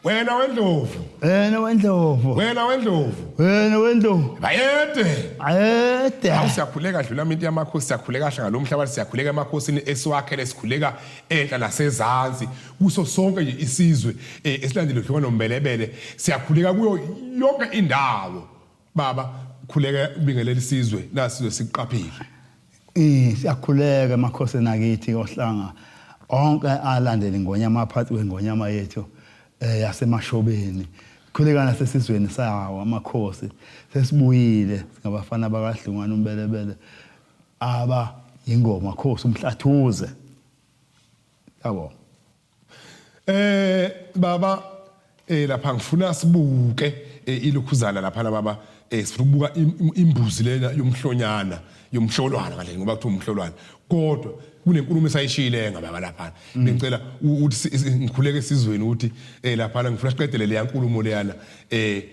Wena wendlovu. Wena wendlovu. Wena wendlovu. Wena wendlovu. Bayede. Bayede. Awu siyakhuleka dlula minti yamakhosi siyakhuleka hlanga lomhlaba siyakhuleka emakhosini esiwakhele sikhuleka enhla nasezansi kuso sonke nje isizwe eh, esilandela uhlukana nombelebele siyakhuleka kuyo yonke indawo. Baba khuleka ubingelela isizwe nasizwe sikuqaphile. Eh siyakhuleka emakhosini akithi kohlanga onke alandela ingonyama aphathi kwengonyama yethu eh yasemashobeni. Khuleka nasesizweni sawo amakhosi sesibuyile singabafana bakaDlungwana umbelebele aba yingoma khosi umhlathuze. Yabo. Eh baba eh lapha ngifuna sibuke eh, ilokhuzana lapha la baba eh sifuna ukubuka imbuzi lena yomhlonyana yomhlolwana kahle ngoba kuthiwa umhlolwana kodwa kunenkulumo esayishile ngababa lapha bengicela ukuthi ngikhuleke esizweni ukuthi eh lapha ngifuna siqedele leya nkulumo leyana eh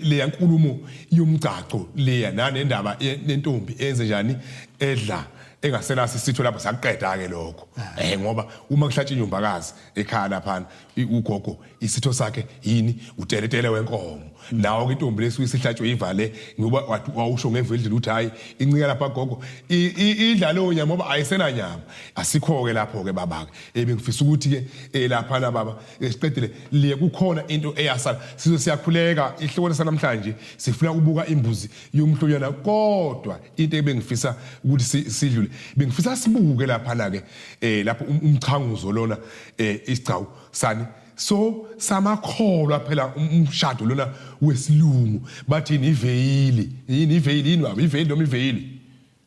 leya nkulumo yomgcagco leya nanendaba nentombi enze njani edla engasenaso isitho lapho sakuqeda ke lokho eh ngoba uma kuhlatshwa inyumbakazi ekhaya laphana ugogo isitho sakhe yini uteletele wenkomo nawo ke intombi lesuke isihlatshwe ivale ngoba wawusho ngevendlela ukuthi hayi incika lapha gogo idla leyo nyama ngoba ayisenanyama asikho ke lapho ke baba ke ebengifisa ukuthi ke eh, laphana baba Siqedile liye kukhona into eyasala. Sizwe siyakhuleka ihloko sanamhlanje sifuna ukubuka imbuzi yomhlonyana kodwa into ebengifisa ukuthi sidlule bengifisa sibuke lapha la ke eh lapho um, umchanguzo lona eh isigcawu sani so samakholwa phela um, umshado lona wesilungu bathi iveyili yini iveyili yini baba iveyili noma iveyili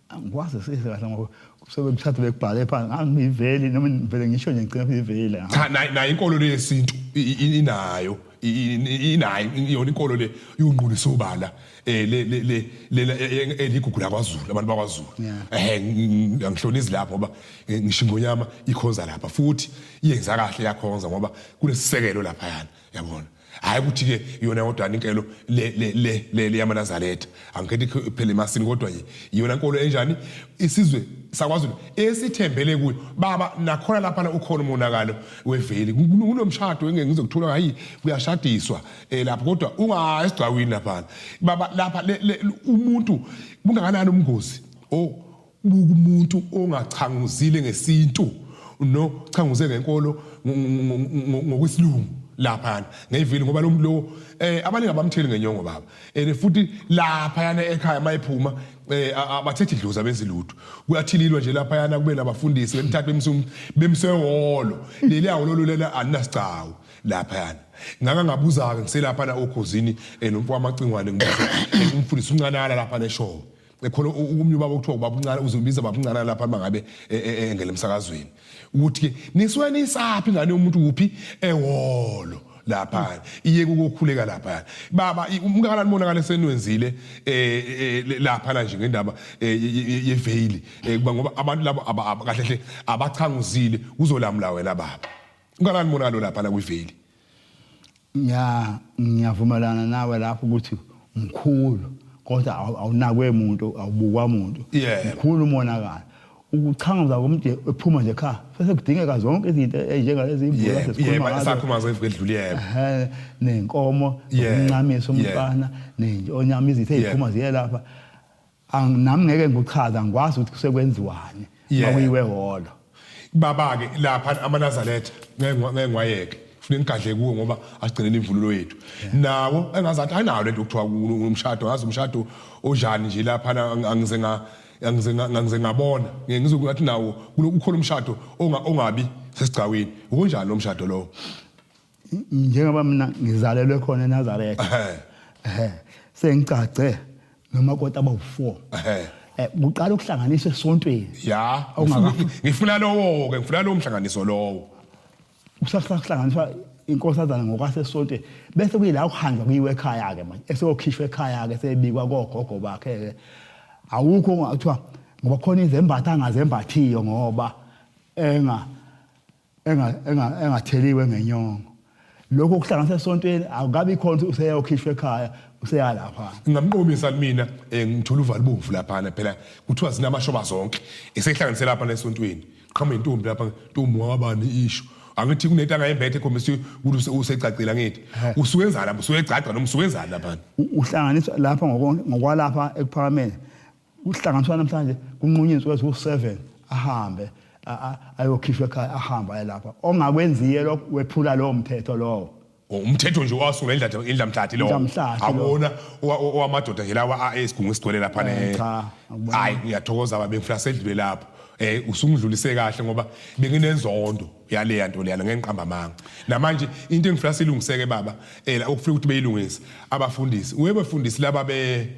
Angikwazi size kahle ngoba kusuke bekuthatha bekubhale phansi angiyiveli noma ngivele ngisho nje ngicina kuyiveli. Cha nayo inkolo le yesintu inayo inayo yona inkolo le yonqulisa ubala eh le le le le eligugu lakwaZulu abantu bakwaZulu eh angihlonizi lapho ngoba eh, ngisho ingonyama ikhonza lapha futhi iyenza kahle yakhonza ngoba kunesisekelo lapha yana yabona hayi ukuthi ke iyona kodwa inkelo le le le le le yamaNazaretha angikhethi phela emasini kodwa nje iyona nkolo enjani isizwe sakwaZulu esithembele kuyo baba nakhona lapha ukhona umonakalo weveli kunomshado engeke ngizokuthola hayi kuyashadiswa eh lapho kodwa ungayi esigcawini lapha baba lapha umuntu bungakanani umngozi o buka umuntu ongachanguzile ngesintu no changuze ngenkolo ngokwesilungu laphana ngeyivili ngoba lo muntu lo eh abaningi abamtheli ngenyongo baba and futhi laphayana ekhaya mayiphuma eh abathethe idlozi abenzi lutho kuyathililwa nje laphayana kube nabafundisi bemthatha bemsum bemseholo leli yawo lolu lena alinasigcawu laphayana ngaka ngabuza ke ngiselaphana okhozini eh nomfo wamacingwane ngibuza eh, umfundisi uncanala lapha neshow ekhona omunye ubaba okuthiwa ubaba uncane uzobiza baba uncane lapha mangabe e, e, e, engele emsakazweni ukuthi ke nisuke nisaphi ingane yomuntu kuphi ehholo lapha iye ukukhuleka lapha baba umngakanani monakalo esenwenzile eh, eh lapha nje ngendaba eh, yeveyili eh, kuba ngoba abantu labo kahle hle abachanguzile uzolamula wena baba ungakanani monakalo lapha la kwiveyili Ngiya ngiyavumelana nawe lapho ukuthi mkhulu kodwa awunakwe muntu awubukwa muntu mkhulu umonakalo ukuchanguza komuntu ephuma nje ekhaya bese kudingeka zonke izinto ezinjengalezi imbuzi sesikhuluma ngazo sakhuluma ngazo edlule yebo nenkomo ukuncamisa umfana nenjonyama izinto eziphuma ziye lapha nami ngeke ngikuchaza ngikwazi ukuthi kusekwenziwani makuyiwe hholo baba ke lapha amaNazaretha ngeke ngeke ngiwayeke funa ngigadle kuwo ngoba asigcinele imvunulo yethu nawo engazathi ayinawo lento okuthiwa umshado ngazi umshado onjani nje lapha angize nga angize ngangize ngabona ngeke ngizokuthi nawo ukhona umshado ongabi sesigcawini ukunjani lo mshado lowo njengoba mina ngizalelwe khona eNazaretha ehe sengigcagce nomakoti abawu-4 ehe eh kuqala ukuhlanganiswa esontweni ya ngifuna lowo ke ngifuna lowo mhlanganiso lowo kusahlanganiswa inkosazana ngokwasesontweni bese kuyila kuhanjwa kuyiwe ekhaya ke manje eseyokhishwa ekhaya ke sebikwa kogogo bakhe ke awukho ongathiwa ngoba khona izembatho angazembathiyo ngoba enga engatheliwe ngenyongo lokho kuhlanganisa esontweni akukabi khona ukuthi useyokhishwa ekhaya useya lapha ngingamqomisa mina eh, ngithola uvalo bomvu laphana phela kuthiwa zinamashoba zonke esehlanganise lapha esontweni qhamuka intombi lapha ntombi wabani isho Angithi kunento angayembethe ekhombisa ukuthi usecacile angithi. Usuwenzani lapho usuyegcagca noma usuwenzani lapha? Uhlanganiswa lapha ngokwalapha ekuphakameni. Uhlanganiswa namhlanje kunqunywa izinsuku eziwu-7 ahambe ayokhishwa ekhaya ahambe aye lapha. Ongakwenziye lokho wephula lowo mthetho lowo. Umthetho nje owasungula indlamhlathi lowo. Awona owamadoda nje lawa esigungu esigcwele lapha ne. Eh, cha. Hayi ngiyathokoza baba ngifuna sedlule lapho. Eh usungidlulise kahle ngoba benginenzondo yaleya nto leyana ngenqamba amanga. Namanje into engifuna silungiseke baba eh okufika ukuthi beyilungise abafundisi. Webefundisi laba be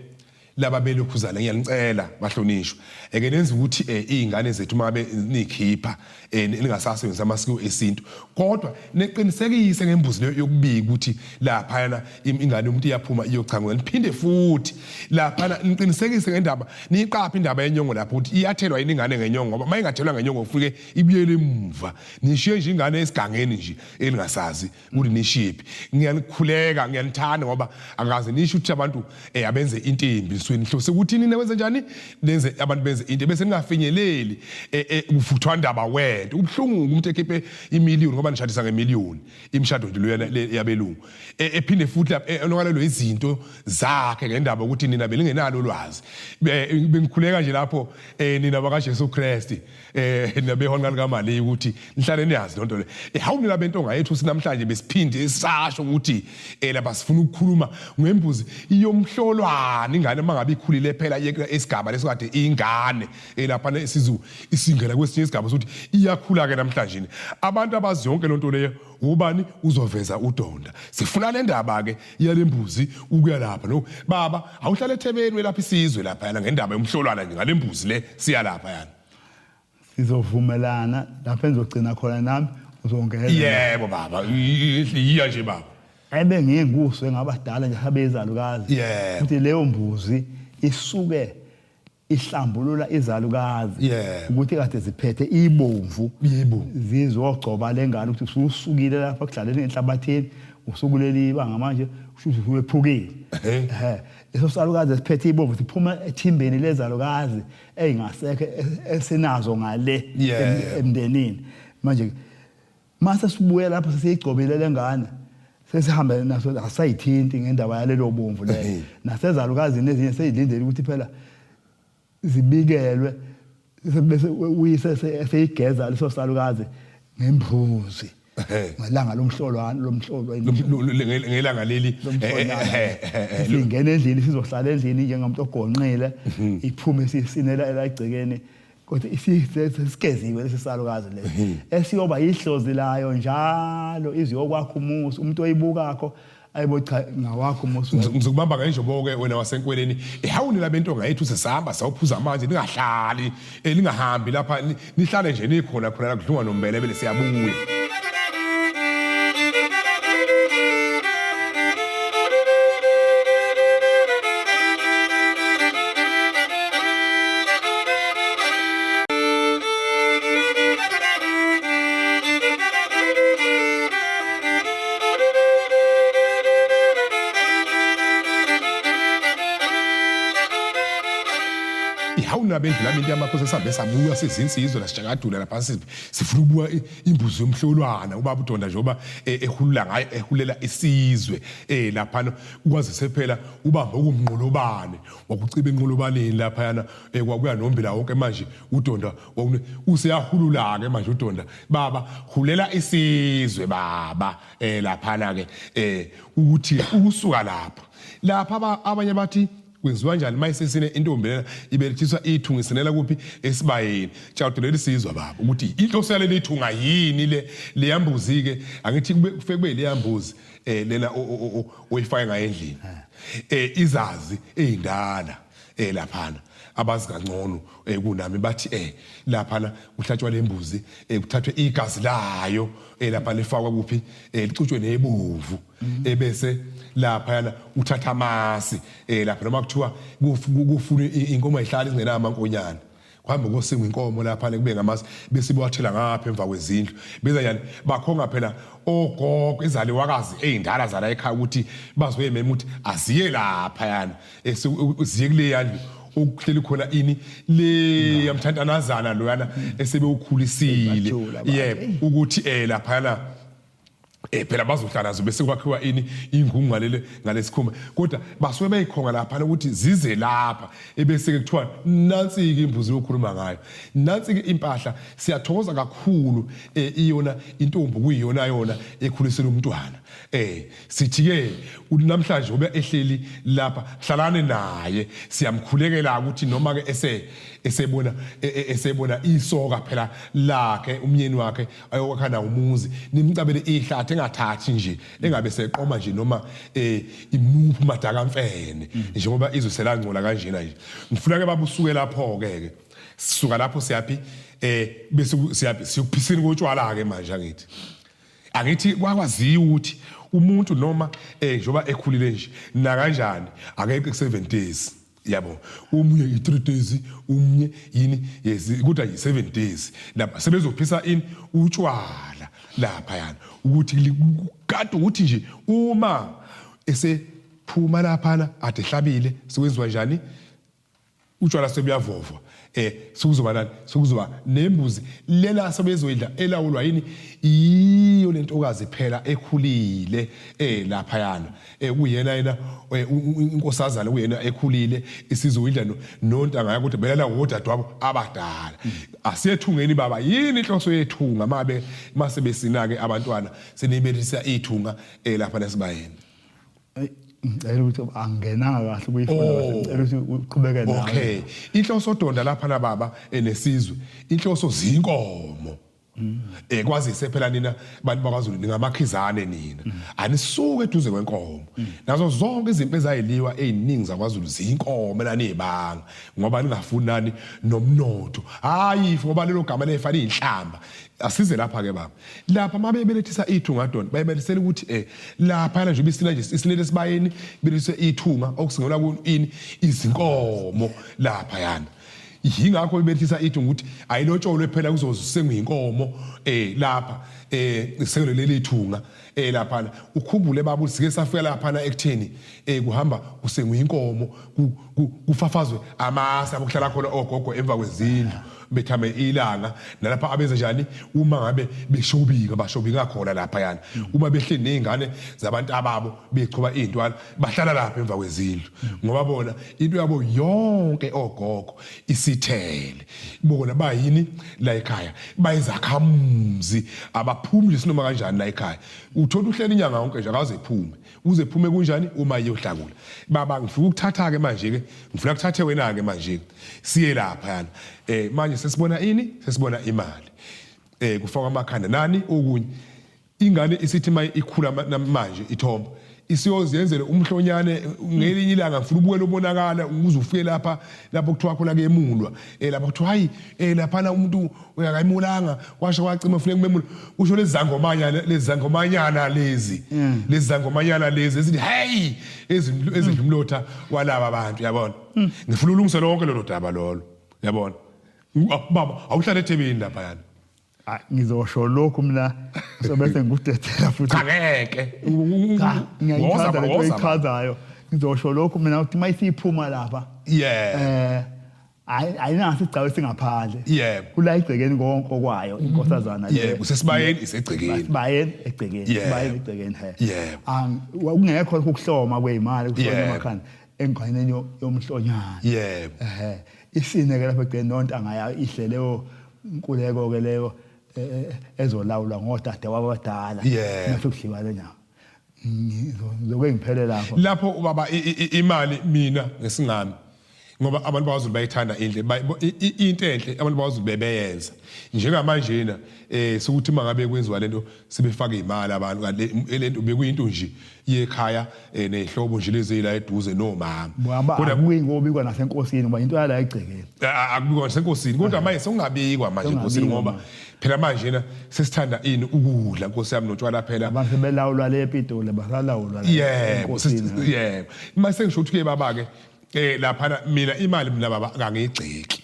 laba belokhuzana ngiyanicela bahlonishwa eke nenza ukuthi eh, izingane zethu uma be nikhipha eh, ningasasebenzisa amasiko esintu kodwa neqinisekise ngembuzi leyo yokubika ukuthi laphayana ingane umuntu iyaphuma iyochangwa niphinde futhi laphana niqinisekise ngendaba niyiqaphe indaba yenyongo lapho ukuthi iyathelwa yini ingane ngenyongo ngoba uma ingathelwa ngenyongo kufike ibuyele emuva nishiye nje ingane esigangeni nje elingasazi ukuthi nishiphi ngiyanikhuleka ngiyanithanda ngoba akaze nisho ukuthi abantu eh abenze into embi nisuke nihlose ukuthi nina wenze njani nenze abantu benze into bese ningafinyeleli eh, eh kufuthwa ndaba wento ubuhlungu umuntu ekhiphe imillion ngoba nishadisa ngemillion imishado nje loyana yabelungu eh, ephinde futhi enokalelwe izinto zakhe ngendaba ukuthi nina belingenalo ulwazi bengikhuleka nje lapho nina bakaJesu Kristu eh nabehonqa likaMali ukuthi nihlale niyazi lonto le eh, hawu nina bentonga yethu sinamhlanje besiphinde sasho ukuthi eh lapha sifuna ukukhuluma ngembuzi iyomhlolwana ingane mangabe ikhulile phela esigaba lesikade ingane eh lapha isizu isingena kwesinye isigaba sokuthi iyakhula ke namhlanje abantu abazi yonke lonto leyo ubani uzoveza udonda sifuna le ndaba ke yalembuzi ukuya lapha no baba awuhlale ethebeni welapha isizwe lapha yana ngendaba yomhlolwana nje ngalembuzi le siya lapha yana Sizovumelana lapho engizogcina khona nami uzongena. Yebo baba, iya nje baba. Ebe ngiyinguswe ngabadala nje abezalukazi. Yebo. Ukuthi leyo mbuzi isuke ihlambulula izalukazi ukuthi kade ziphethe ibomvu yebo zizogcoba lengane ukuthi ususukile lapha kudlaleni enhlabathini usukuleli ibanga manje usho ukuthi uwephukile ehe leso salukazi esiphethe ibomvu siphuma ethimbeni lezalukazi eyingasekho esinazo ngale emndenini manje mase sibuya lapho sesiyigcobile lengane sesihambe naso asayithinti ngendaba yalelo bomvu leyo nasezalukazini ezinye seyilindele ukuthi phela zibikelwe bese uyise eseyigeza leso salukazi ngembuzi ngelanga lomhlolwane lomhlolo ngelanga leli singena endlini sizohlala endlini njengomuntu ogonqile mhm. iphume sisinela elagcekeni kodwa isisigeziwe lesi salukazi lesi mhm. esiyoba yihlozi layo njalo iziyokwakha umuzi umuntu oyibukakho ayibo cha ngawakho musi ngizokubamba ngenjobo ke wena wasenkweleni ehawuni labento ngayethu sesihamba sawuphuza amanzi ningahlali eh, ningahambi lapha nihlale nje nikhona khona la kudlunga nombelebele siyabuya Hawu nabendlu lami into yamakhosi esihambe sabuya sizinsizwa lasitshakadula lapha sifuna ukubuka imbuzi yomhlolwana ubaba udonda njengoba e, ehulula ngayo ehulela isizwe eh laphana kwazise phela ubamba ukumnqolobane wakuciba enqolobaneni laphayana eh, kwakuya nombila wonke manje udonda useyahulula ke manje udonda baba hulela isizwe baba eh laphana ke eh ukuthi ukusuka lapho lapha abanye bathi kwenziwa njani mayisesine intombi lena ibelethiswa ithunga isinela kuphi esibayeni tshawudelela isizwa baba ukuthi inhloso yaleli thunga yini le leyambuzi ke angithi kube kufike kube leyambuzi eh lena oyifake ngayo endlini eh izazi ezindala eh laphana abazi kangcono eh kunami bathi eh laphana kuhlatshwa lembuzi eh kuthathwe igazi layo eh lapha lifakwa kuphi eh licutshwe nebomvu mhm. ebese lapha yana uthatha amasi eh lapha noma kuthiwa kufuna inkomo ayihlali ingenama amankonyane kuhambe kosingwa inkomo lapha kube ngamasi bese bawathela ngapha emva kwezindlu beza njani bakhonga phela ogogo izaliwakazi eyindala zala ekhaya ukuthi bazoyemema ukuthi aziye lapha yana ziye kule yandlu Okuhleli khona ini le yamthantanazana loyana esebewukhulisile. Yebo, ukuthi laphana phela bazohlala nazo bese kwakhiwa ini ingungu ngalele ngalesikhumba, kodwa basuke beyikhonga lapha ukuthi zize lapha, ebese ke kuthiwa nansi ke imbuzi yokhuluma ngayo, nansi ke impahla. Siyathokoza kakhulu iyona intombi kuyiyona yona ekhulisela umntwana. Sithi ke namhlanje ube ehleli lapha, hlalane naye, siyamkhulekela ukuthi noma ke esebona esebona isoka phela lakhe umnyeni wakhe ayokwakha nawo umuzi, nimcabele ihlathi engathathi nje, engabe seqoma nje noma imuphi umadaka mfene, njengoba izwe selangcola kanjena nje. Ngifuna ke babusuke lapho ke sisuka lapho siyaphi, bese siyaphi, siyokuphisini kotshwala ke manje. Angithi kwakwaziwa ukuthi umuntu noma njengoba ekhulile nje na kanjani akekho ku 7 days, yabo, umunye i3 days, umunye yini, yes, kodwa yi7 days lapha sebezophisa ini utshwala lapha yana, ukuthi kade ukuthi nje uma esephuma laphana ade hlabile, sekwenziwa njani? Utshwala sebuyavovwa, sekuzoba nani, sekuzoba nembuzi lela sebezoyidla elawulwa yini? Iyo lentokazi phela ekhulile lapha yana, kuyena yena inkosazana, kuyena ekhulile isizoyidla nontanga yakho, kodwa bela wodadewabo abadala. Asiyethungeni baba. Yini inhloso yethunga mabe mase besina ke abantwana senibelisa ithunga lapha lesibayeni? Ngicela ukuthi angenanga kahle kuyifunda kahle. Ngicela ukuthi uqhubeke nayo. Okay, inhloso donda lapha na baba enesizwe, inhloso zinkomo. Kwazise phela nina bantu bakwaZulu ningamakhizane nina, anisuke eduze kwenkomo. Nazo zonke izimpi ezayiliwa eziningi zakwaZulu zinkomo lanibanga, ngoba ningafuni nani nomnotho, hayi, ngoba lelo gama lefana inhlamba. Asize lapha ke baba, lapha mabe belethisa ithunga dona, bayibelethisela ukuthi lapha nje ubisina nje isinele esibayeni, belethise ithunga okusingelwa ku ini izinkomo lapha yana. Yingakho ibethisa ithunga ukuthi ayilotsholwe phela, kuzosengwa inkomo lapha isekelo leli thunga lapha. Ukhumbule baba, sike safika lapha na ekutheni kuhamba kusengwa inkomo, kufafazwe amasi abokuhlala khona ogogo emva kwezindlu bethame ilanga, nalapha abenza njani uma ngabe beshobika, bashobika khona lapha yana. Uma behleli nezingane zabantu ababo bechuba izintwana, bahlala lapha emva kwezindlu, ngoba bona into yabo yonke ogogo isithele bona bayini la ekhaya, bayizakhamuzi, abaphumi nje sinoma kanjani la ekhaya. Uthola uhleli inyanga yonke nje akaze ephume, uze ephume kunjani? Uma iyohlakula. Baba, ngifuna ukuthatha ke manje ke, ngifuna kuthathe wena ke manje siye lapha yana. Manje sesibona ini? Sesibona imali, kufakwa amakhanda nani okunye. Ingane isithi maye ikhula manje ithomba, isiyoziyenzele umhlonyane ngelinye ilanga. Ngifuna ubukela ubonakala ukuze ufike lapha lapho kuthiwa khona kuyemulwa, lapha kuthiwa hayi, laphana umuntu uyakayimulanga, kwasho kwacima, ufune kumemula, kusho lezi zangomanyana, lezi zangomanyana lezi, lezi zangomanyana lezi ezithi hey, ezidla umlotha walaba bantu, yabona. Ngifuna ulungise lonke lolo daba lolo, yabona. Baba, awuhlale ethebeni lapha yana. Hayi, ngizosho lokhu mina so bese ngikudedela futhi. Cha, ngeke. Cha, ngiyayithanda lento oyichazayo. Ngizosho lokhu mina ukuthi uma isiphuma lapha ayinaso isigcawu esingaphandle. Kula igcekeni konke kwayo inkosazana le. Yebo, sesibayeni, isegcekeni. Sibayeni, egcekeni, sibayeni, egcekeni, he. Kungekho ukuhloma kwezimali, kuhloma emakhanda enganeni yomhlonyana. Ehe, isine ke lapha egcekeni nontanga yayo ihle leyo nkuleko ke leyo ezolawulwa ngodade wabo abadala. Mase kudliwa le nyama. Ngizoke ngiphele lapho. Lapho ubaba imali mina ngesingami, ngoba abantu bakwaZulu bayithanda indle, into enhle abantu bakwaZulu bebeyenza njengamanjena, sokuthi mangabe kwenziwa lento sebefaka imali abantu, kanti lento bekuyinto nje yekhaya nezihlobo nje lezi la eduze nomama. Kodwa akuyi ngobikwa nasenkosini, ngoba into yala egcekeni. Akubikwa nasenkosini, kodwa manje sokungabikwa manje enkosini, ngoba phela manje na sesithanda ini ukudla, nkosi yami, notshwala phela. Abantu sebelawulwa le ePitoli, basalawulwa la enkosini. Yebo, mase ngisho ukuthi ke baba ke lapha mina imali mina baba akangigxeki,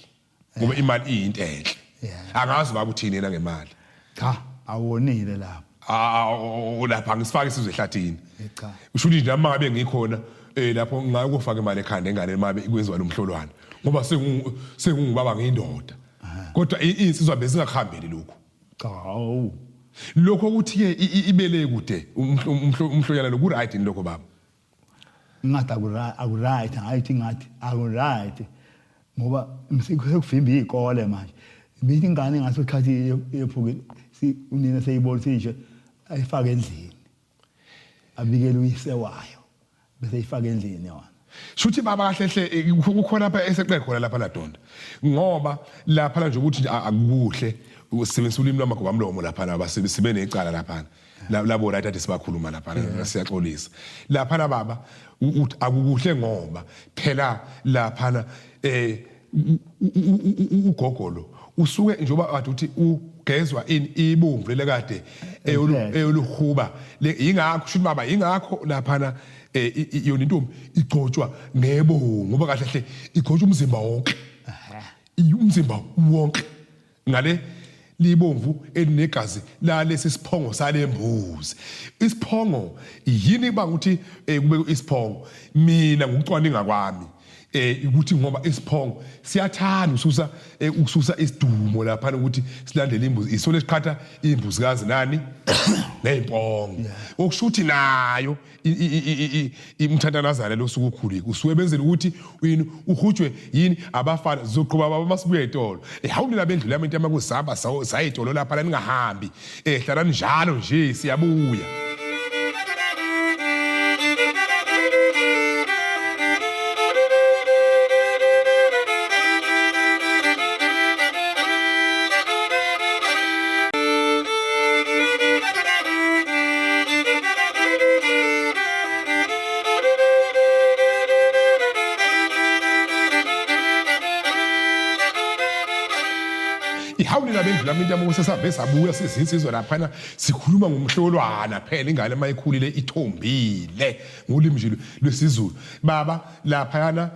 ngoba imali iyinto enhle. Angazi baba uthini yena ngemali. Cha, awonile lapho. Lapha ngisifake isizwe ehlathini. Cha. Usho ukuthi nje uma ngabe ngikhona lapho ngayokufaka imali ekhanda engane mabe kwenziwa lo mhlolwana. Ngoba sengungubaba ngiyindoda. Kodwa insizwa bezingakuhambeli lokhu. Cha, awu. Lokho ukuthi ke ibele kude umhlonyana lo ku right yini lokho baba? Ngathi aku right, hayi ngathi aku right. Ngoba sekuvimba izikole manje. Mithi ingane ngaso sikhathi yephukile unina seyibona nje ayifake endlini. Abikele uyise wayo bese ifake endlini yona. Shuthi baba kahle hle kukhona lapha eseqe khona lapha ladonda. Ngoba lapha nje ukuthi akukuhle usebenzisa ulimi lwamagobamlomo lapha la sibe necala lapha. Labo right ade sibakhuluma lapha siyaxolisa. Lapha la baba uthi akukuhle ngoba phela lapha ugogolo usuke njengoba kade uthi ugezwa ini ibomvu lelekade eyoluhuba ingakho shuthi baba ingakho laphana yona intombi igcotshwa ngebongo ngoba kahle hle igcotshwa umzimba wonke, umzimba wonke ngale libomvu elinegazi lalesi siphongo salembuzi. Isiphongo yini banga ukuthi kube isiphongo? Mina ngokucwaninga kwami ukuthi ngoba isiphongo siyathanda ususa ukususa isidumo lapha ukuthi silandele imbuzi, isole siqhatha imbuzikazi nani nezimpongo, okusho ukuthi nayo imthandanazana losuku ukhulile usuke benzela ukuthi yini uhujwe yini abafana zizoqhuba baba masibuye etolo. Hawu nina bendlula into amakuzamba sayitolo lapha ningahambi, hlalani njalo nje siyabuya. Ihawulile bendlula into yami sesabe sabuya sizinsizwa laphana sikhuluma ngomhlolwana phela ingane mayikhulile ithombile ngolimi nje lwesiZulu baba laphayana.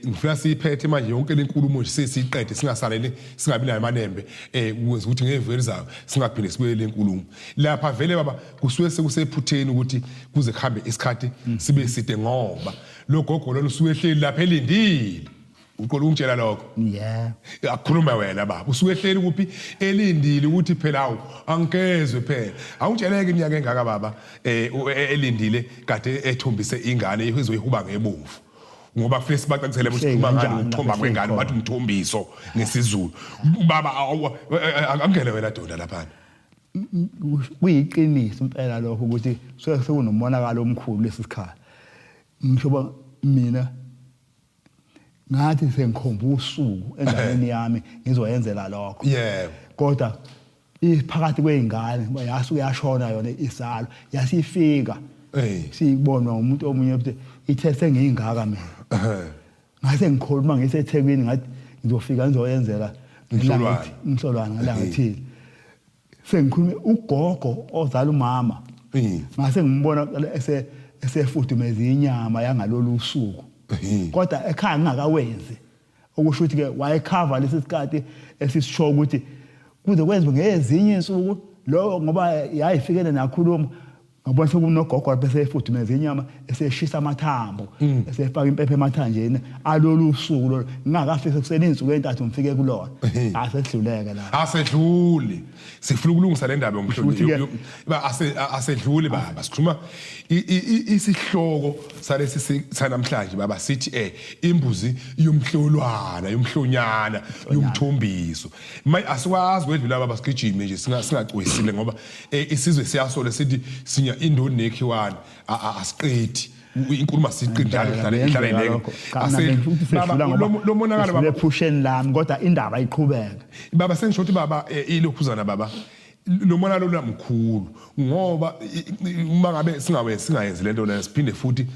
Ngifuna siyiphethe manje yonke lenkulumo nje sesiyiqede singasaleli singabi nayo amanembe ukwenza ukuthi ngeveli zayo singaphinde sibuye lenkulumo lapha. Vele baba kusuke sekusephutheni ukuthi kuze kuhambe isikhathi sibe side ngoba lo gogo lona usuke ehleli lapha elindile. Uqola ungitshela lokho? Yeah. Akukhuluma wena baba, usuke ehleli kuphi elindile ukuthi phela awu angigezwe phela. Awungitsheleke iminyaka engaka baba elindile kade ethombise ingane izoyihuba ngebomvu, ngoba kufanele sibacacisele ukuthi sikhuluma ngani ukuthomba kwengane, bathi umthombiso ngesiZulu. Baba angene wena donda lapha. Kuyiqiniso impela lokho ukuthi sekunomonakalo omkhulu lesi sikhala. Ngisho mina ngathi sengikhomba usuku endaweni yami ngizoyenzela lokho. Yebo. Kodwa iphakathi kwezingane yasuke yashona yona isalo yasifika siyibonwa umuntu omunye ukuthi ithe sengiyingaka mina. Ngase ngikhuluma ngiseThekwini ngathi ngizofika ngizoyenzela umhlolwana ngelanga ethile. Sengikhulume ugogo ozala umama ngase ngimbona esefudumeza inyama yangalolu usuku, kodwa ekhaya ngingakawenzi, okusho ukuthi ke wayekhava lesi sikhathi esisisho ukuthi kuze kwenziwe ngezinye insuku lo, ngoba yayifikele nakhuluma ngabona sekunogogo bese efudumeza inyama eseshisa amathambo esefaka impepho emathanjeni alolu suku lolo ngingakafiki ekuseni insuku entathu ngifike kulona, asedluleke la. Asedluli, sifuna ukulungisa le ndaba yomhloli asedluli baba. Sikhuluma isihloko salesi sanamhlanje baba sithi imbuzi yomhlolwana yomhlonyana yomthombiso. Maye asikwazi kwedlula baba sigijime nje singacwisile ngoba isizwe siyasola sithi sinya indoni nekhiwane asiqedi inkulumo siqi njalo ihlale ihlale ileke. Baba lo monakalo baba ephusheni lami kodwa indaba iqhubeka. Baba sengisho ukuthi baba ilokhuzana baba lo monakalo lamkhulu ngoba uma ngabe singawe singayenzi lento lena siphinde futhi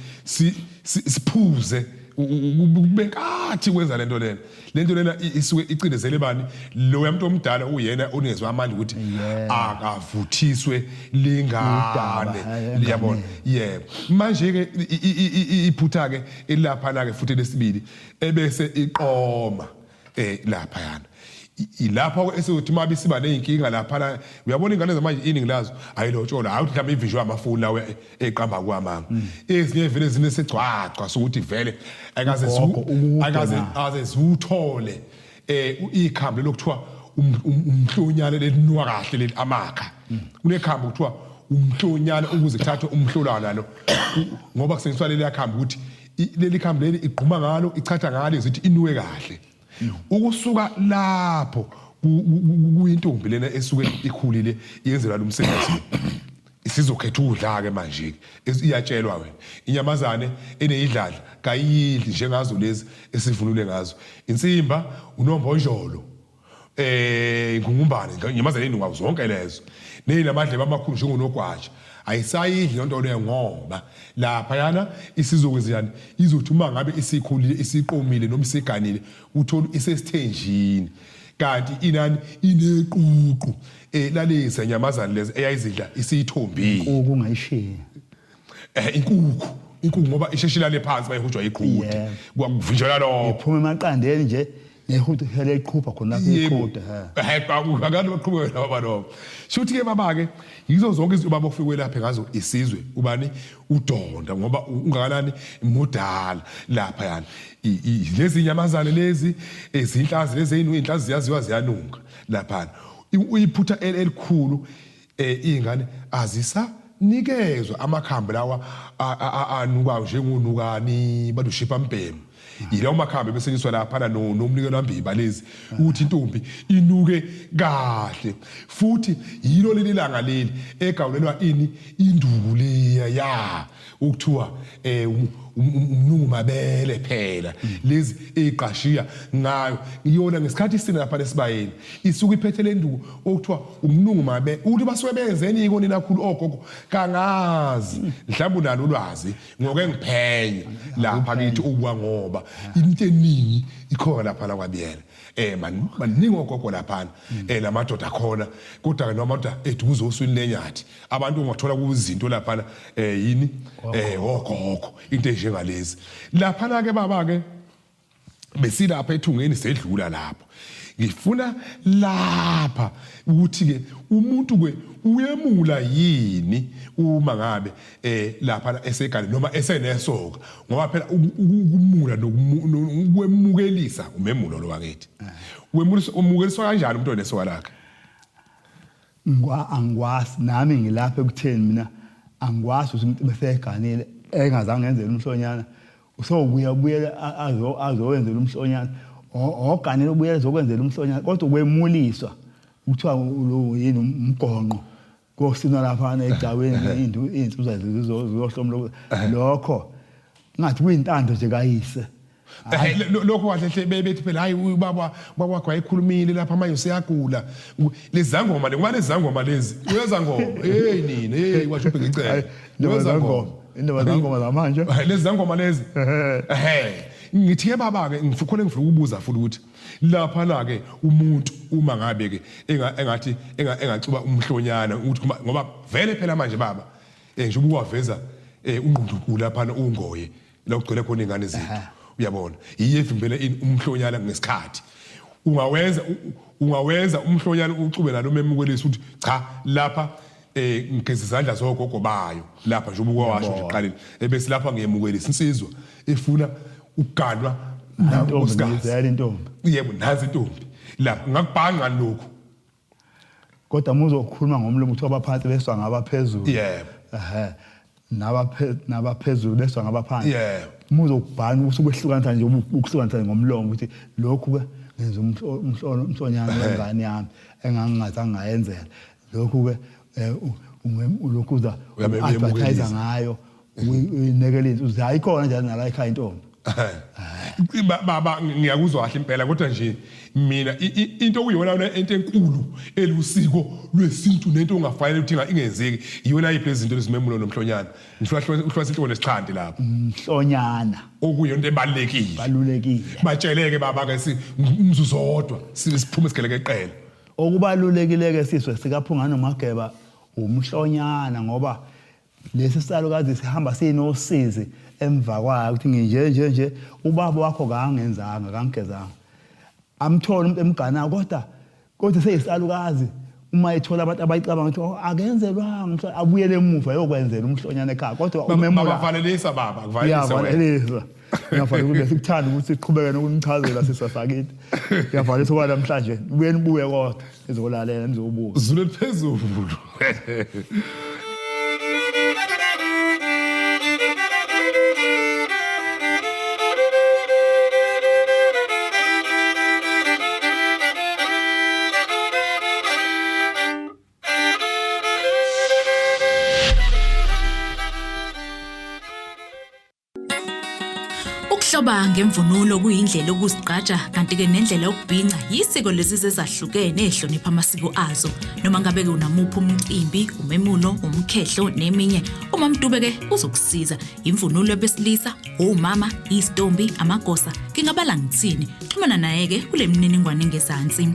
siphuze kubenkathi kwenza lento lena lento lena isuke icindezele bani lo yamuntu omdala uyena onikezwe amandla ukuthi akavuthiswe lingane liyabona. Yebo, manje ke iphutha ke elapha la ke futhi lesibili ebese iqoma lapha yana Ilapho esizothi uma bisiba nezinkinga lapha la, uyabona ingane zamanje iningi lazo ayilotsholwa, hayi ukuthi mhlawumbe ivinjwe amafoni lawo eqamba kwamanga. Ezinye vele zinesigcwagcwa sokuthi vele akaze Ugogo, ukude akaze na. aze ziwuthole ikhambi lokuthiwa umhlonyane lelinuka kahle leli amakha. Kunekhambi kuthiwa umhlonyane ukuze kuthathwe umhlolwana lo, ngoba kusetshenziswa leli khambi ukuthi leli khambi leli igquma ngalo, ichatha ngalo, izithi inuke kahle. Ukusuka lapho kuyintombi lena esuke ikhulile yenzelwa lo msebenzi, isizokhetha ukudla ke manje ke, iyatshelwa wena inyamazane eneyidladla kayidli njengazo lezi esivunule ngazo, insimba, unombonjolo, ingungumbane, inyamazane enuka zonke lezo neyinamadlebe amakhulu njengonogwaja, ayisayidli lonto leyo, ngoba lapha yana isizokwenza njani? Izothi uma ngabe isikhulile, isiqomile noma isiganile, uthola isesithenjini, kanti inani ineququ lalezi nyamazane lezi eyayizidla isiyithombile. Inkukhu ungayishiya. Inkukhu ngoba isheshe ilale phansi bayihujwa iqhude. Kwakuvinjelwa lokho. Iphuma emaqandeni nje nehude phela iqhupha khona lapho iqhude, he. Abantu baqhubeke nabo balobo. Shuthi ke baba ke yizo zonke izinto baba ofike lapha ngazo isizwe ubani udonda, ngoba ungakanani mudala lapha yani. Lezi nyamazane lezi ezinhlazi lezi inhlazi ziyaziwa ziyanunga lapha. Uyiphutha elikhulu, izingane azisa nikezwa amakhambi lawa anukayo njengonukani balushipa mbhemu, yilawo makhambi besetshenziswa laphana nomnikelo wambiba lezi ukuthi intombi inuke kahle. Futhi yilo leli langa leli egawulelwa ini induku leya ya ukuthiwa umnungu mabele phela lezi eziqashiya ngayo iyona ngesikhathi isina lapha lesibayeni isuke iphethe le nduku okuthiwa umnungu mabele, ukuthi basuke benzeni iko nina khulu ogogo kangazi, mhlawumbe unalo ulwazi ngoke ngiphenye lapha kithi ubuka, ngoba into eningi ikhona lapha la kwaBiyela, maningi ogogo laphana, namadoda akhona, kodwa ke namadoda eduze oswini lenyathi abantu ungathola kuzinto laphana, yini, ogogo, into enjengalezi laphana ke baba ke besilapha ethungeni sedlula lapho. Ngifuna lapha ukuthi ke umuntu ke uyemula yini uma ngabe lapha esegane noma esenesoka, ngoba phela ukumula nokwemukelisa umemulo lo wakithi, wemulisa umukeliswa kanjani umuntu onesoka lakhe? Angikwazi nami ngilapha ekutheni mina angikwazi ukuthi umuntu bese eganile engazange ngenzele umhlonyana usobuya ubuyele azowenzela umhlonyana, oganile ubuyele ezokwenzela umhlonyana, kodwa ukwemuliswa kuthiwa lo yini umgonqo kosinwa lapha egcawini iy'nsuza zizohlomula lokho ngathi kuyintando nje kayise. Lokho kahle hle bethi phela hayi ubaba wakho wayekhulumile lapha manje useyagula, lezi zangoma le, ngoba lezi zangoma lezi uyezangoma, hey nini, hey washo ubheka icele uyezangoma, indaba zangoma zamanje. Lezi zangoma lezi. Ngithi ke baba ke ngifuna ukubuza futhi ukuthi lapha la ke umuntu uma ngabe ke engathi engaxuba umhlonyana ukuthi ngoba vele phela manje baba njengoba uwaveza ungqundunkulu lapha ungoye la kugcwele khona ingane zethu, uyabona yiye evimbele umhlonyana ngesikhathi ungawenza umhlonyana uxube nalo memukelisi ukuthi cha lapha ngigeza izandla zogogo bayo lapha njengoba ukwawasho nje ekuqaleni, ebese lapha ngiyemukelisa insizwa efuna ukuganwa nankosikazi intombi. Yebo, nazi intombi lapha ngakubhanga lokhu. Kodwa uma uzokhuluma ngomlomo kuthiwa abaphansi beswa ngabaphezulu. Yebo. Nabaphezulu beswa ngabaphansi. Yebo. Uma uzokubhanga usukwehlukanisa nje ukuhlukanisa ngomlomo ukuthi lokhu ke ngenza umhlonyana wengane yami engangingazange ngayenzela. Lokhu ke lokhu uza advertise ngayo uyinekele uze ayikhona njalo nala ekhaya intombi. Baba ngiyakuzwa kahle impela, kodwa nje mina into okuyiyona into enkulu elusiko lwesintu nento ongafanele ukuthi ingenzeki iyona yiphi lezinto lezimemulo nomhlonyana, ngifuna uhlwasa inhloko nesixhanti lapho. Umhlonyana okuyinto ebalulekile. Balulekile. Batsheleke baba ke umzuzu odwa siphume sigeleke eqele. Okubalulekile ke sizwe sikaPhunga noMageba umhlonyana, ngoba lesi salukazi sihamba sinosizi emva kwayo ukuthi nginje nje nje ubaba wakho kangenzanga kangigezanga. Amthole umuntu emganayo kodwa kodwa seyisalukazi uma ethola abantu abayicabanga ukuthi oh, akenzelwanga umhlonyana abuyele emuva eyokwenzela umhlonyana ekhaya kodwa umemula Bavalelisa baba, kuvalelisa wena. Yavalelisa. Ngiyavalelisa ukuthi sikuthanda ukuthi siqhubeke nokumchazela sisa sakithi. Ngiyavalelisa kwa namhlanje. Buye nibuye kodwa nizolalela nizobuka. Zulu eliphezulu. Ukuhloba ngemvunulo kuyindlela yokuzigqaja kanti-ke nendlela yokubhinca yisiko lezizwe ezahlukene ezihlonipha amasiko azo. Noma ngabe-ke unamuphi umcimbi, umemulo, umkhehlo neminye, uMamDube-ke uzokusiza. Imvunulo yabesilisa, omama, izitombi, amagosa, ngingabala ngithini. Xhumana naye-ke kule mininingwane engezansi.